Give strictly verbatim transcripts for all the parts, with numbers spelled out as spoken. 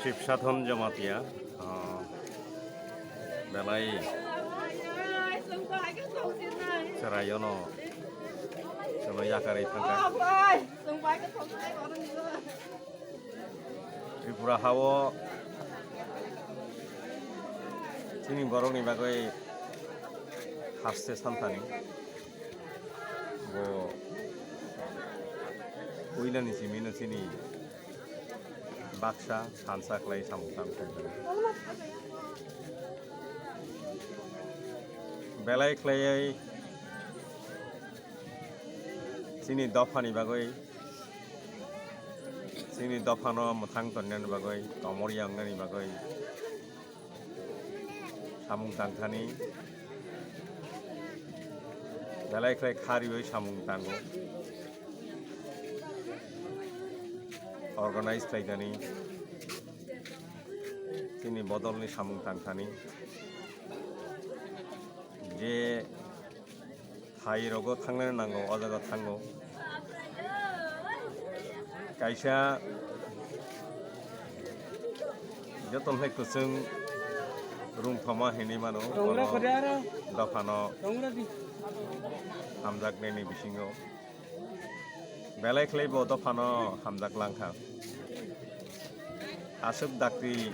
Sibsathon Jamatia, ah, belai chwraiono chwngno yakarwi thangkha. Tripura hao chini borokni bagwi haste santani. Bo puilani simino chini baksa sansa khlai samung tang khlaijak. Belai khlaiwi chini dophani bagwi, chini dophano mwthang tongnani bagwi, komor yangnani bagwi, samung tangthani belai khlai kha riwi samung tango. Organize khlaithani chini bodolni samung tangthani je Hai rogo thangnani nango, o jaga thango. Kaisa joto hai kwchwng rungthoma hinwi mano, Rongra bono kore aro. Dophano Rongra di. Hamjaknani bisingo belai khlai bo dophano hamjak langkha. Aswk dakti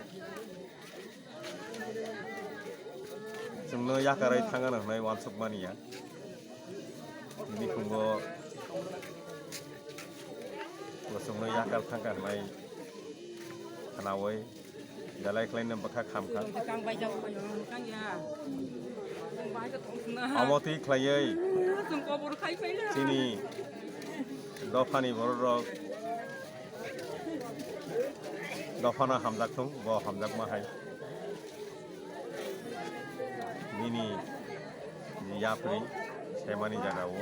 Chwngno yakarwi thangano hwnwi uansukmani ya. Bini phungo bo chwngno yakar thangkha hwnwi khwnawi belai khlaino bwkha khamkha. Omo twi khlaiwi chini dophani bororok dophano hamjak thung, bo hamjakma hai. Bini yapri semani jagao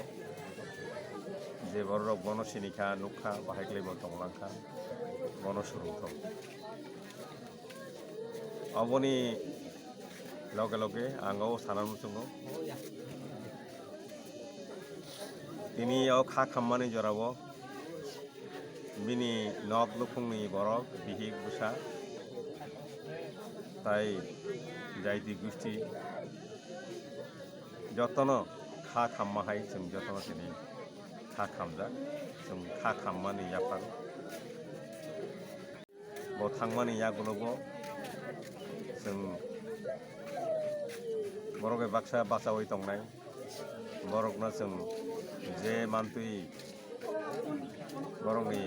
je bororok bono sinikha, nukha, bahai khlai bo tonglangkha, bono swrwngthok. Oboni loge loge ang o sana muchungo. Tini o kha khammani jorao bini nok nukhungni borok, bihik bwsa, tai jaiti gusti jotono kha khamma hai chwng jotono tini kha khamjak, chwng kha khammani yaphang. Bo thangmani yagulogo chwng borok bai baksa bachaui tongnai. Borokno chwng je mantwi borokni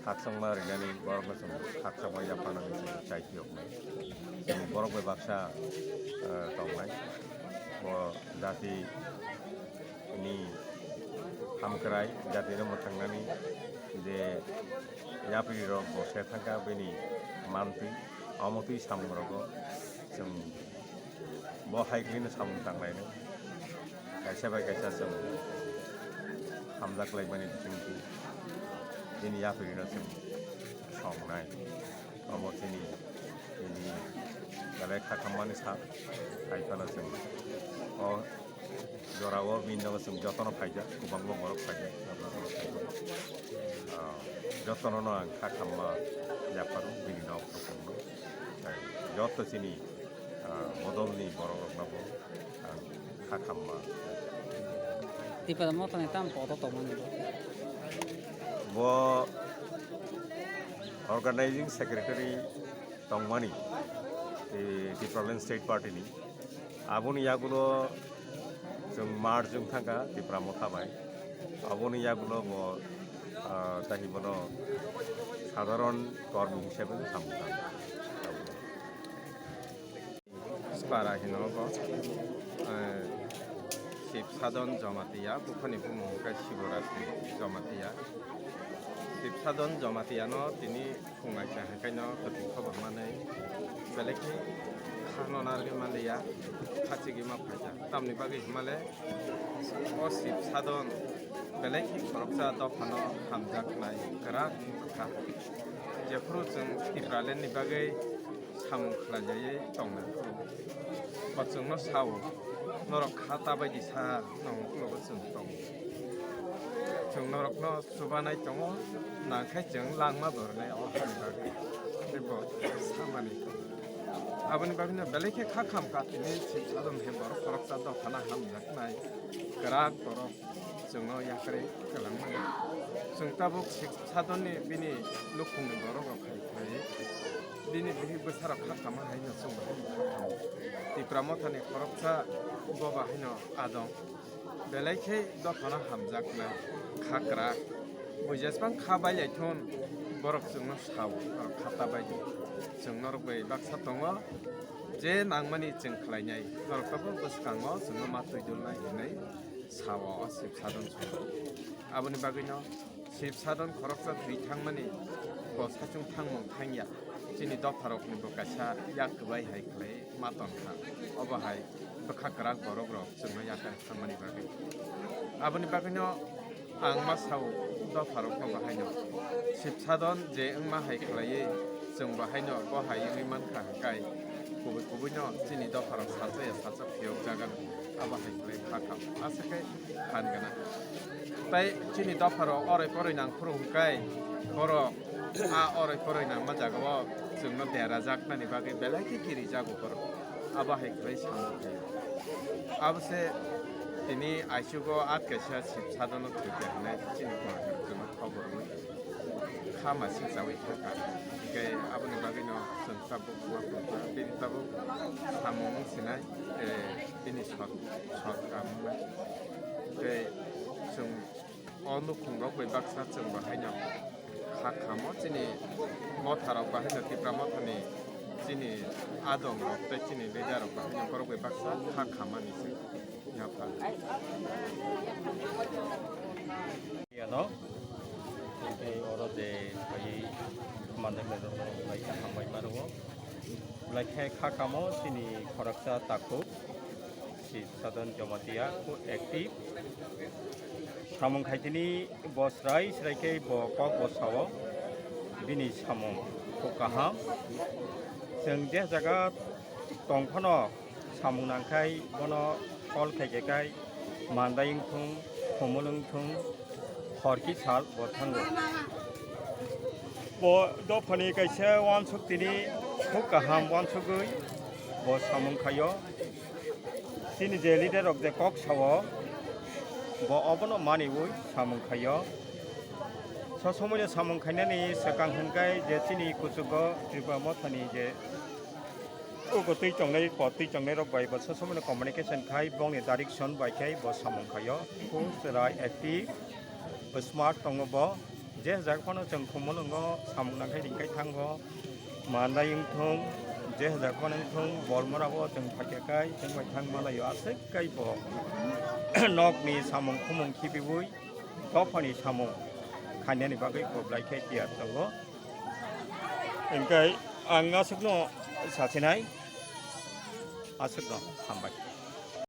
khakchangma rinani borokno chwng khakchangma yapharnani chwng chai phiyoknai. Chwng borok bai baksa, eh, tongnai. Bo jati ni hamkrai jatino mwthangnani je yaprirok bo se thangkha bini mantwi, omo twi samungrogo chwng bo hai khlwino samung tanglainai. Kaisa bai kaisa chwng hamjak laimani bisingtwi bini yapririno chwng songnai. Omo chini, chini Belai kha khammani sa, hai phano chwng o jorao bini nogo chwng jotono phaijak, kwbangma borok phaijak, jotono phaijak. Ah, jotono no ang kha khamma yapharo bini nok rokno. Tei joto chini, ah, bodolni borok rokno bo ang kha khamma. Tipra Mothani tam poto tongmani bo? Bo organizing secretary tongmani, eh, Tipraland State Party ni. Aboni yagulo chwng merge wng thangkha Tipra Motha bai. Aboni yagulo bo, ah, tahi bono sadharon kormi hisabe samung tangkha. Para hino bo, eh, Sip Sadon Jamatia, buphani bumung hwnkhe Siborati Jamatia. Sip Sadon Jamatia no tini phungai kaham kaino kwthwi khobor manwi belai khe khano narwgwi manliya, khachigwi ma phaikha. Tamni bagwi hwnmale o Sip Sadon belai khe khoroksa dophano hamjaknai kwrak wngkha. Jephuru chwng Tipraland ni bagwi samung khlaijagwi tongnai. Bo chwngno sao, "Norok kha ta bai di sa," nang uklogo chwng tongo. Chwng norokno chubanai tongo, nangkhe chwng langma bo rwnai o hani bagwi. Tei bo samani. Aboni bagwino belai khe kha khamkha tini Sip Sadon he borok khoroksa dophano hamjaknai kwrak borok. Chwngno yakarwi kwlangmani. Chwng tabuk Sip Sadonni bini nukhungni borok rok hai khlai, bini bihik bwsarok kha kama haino chwngbo haino kha kama. Tipra Mothani khoroksa boba haino adong. Belai khe dophano hamjaknai, kha kwrak. Buijesbang kha bailai thun borok chwngno sao, norok kha ta bai di. Chwng norok bai baksa tongo, je nangmani chwng khlainai. Norok tabuk bwskango chwngno ma twi dulnai hinwi sao o Sip Sadon song. Aboni bagwino Sip Sadon khoroksa thwi thangmani bo sachung thangmung thangya. Chini dopharokni bo kaisa yak kwbai hai khlai ma tongkha. Obo hai bwkha kwrak borok rok chwngno yakarwi thangmani bagwi. Aboni bagwino ang ma sao dopharokno bo haino. Sip Sadon je wngma hai khlaiwi chwng bo haino bo hai wngwi mankha hwnkhe kubui kubuino chini dopharok sacha ya sacha phiyok jagan abo hai khlai kha kha. Aswk khe phan gana. Tai chini dopharok oroi poroi nang phuru hwnkhe borok a oroi poroi nangma jagao chwngno derajaknani bagwi belai khe kirijago borok. Abo hai khlai samung khaio. Abo se tini aisugo at kaisa Sip Sadono thwikha hinwi chini borok chwngno khobor rwui kha masing chaui thangkha. Hinkhe aboni bagwino chwng tabuk uansukha, bini tabuk samung wng sinai, eh, bini sot, sot kam wngnai. Tei chwng o nukhungrok bai baksa chwng bo haino kha khamo chini motharok ba haino Tipra Mothani chini adongrok tei chini leaderrok ba haino borok bai baksa kha khamani se yapha. Yano, tei oro je phai manai manai rok bai kaham bai ma rwo. Belai khe kha kamo chini khoroksa takhuk, Sip Sadon Jamatia, kho active. Samung khaitini bo srai srai khe bo kok bo sao, bini samung kho kaham. Chwng je jaga tong phano samung nangkhai bono call khai khe khai mandai wngthung, khumul wngthung, hor ki sal bo thango. Bo dophani kaisa uansuk tini khub kaham uansugwi bo samung khaio. Chini je leader rok je kok sao, bo obono maniwi samung khaio. So somoino samung khainani swkang hwnkhe je chini kuchugo Tripura Mothani je ugo twi chongnai, po twi chongnai rok bai bo so somoino communication khai, bongni direction bai khai bo samung khaio. Kho chwrai active, smart tongo bo. Je jak phano chwng khumulwngo samung nangkhai ringkhai thango. Mandai wngthung, je jak phano wngthung, bolmora bo chwng phaikha khai, chwng bai thang malaio aswk kai bo. Nokni samung khumung khibiwi, dophani samung khainani bagwi bo belai khe tiyar tongo. Hinkhe ang aswkno sachinai, aswkno hambai.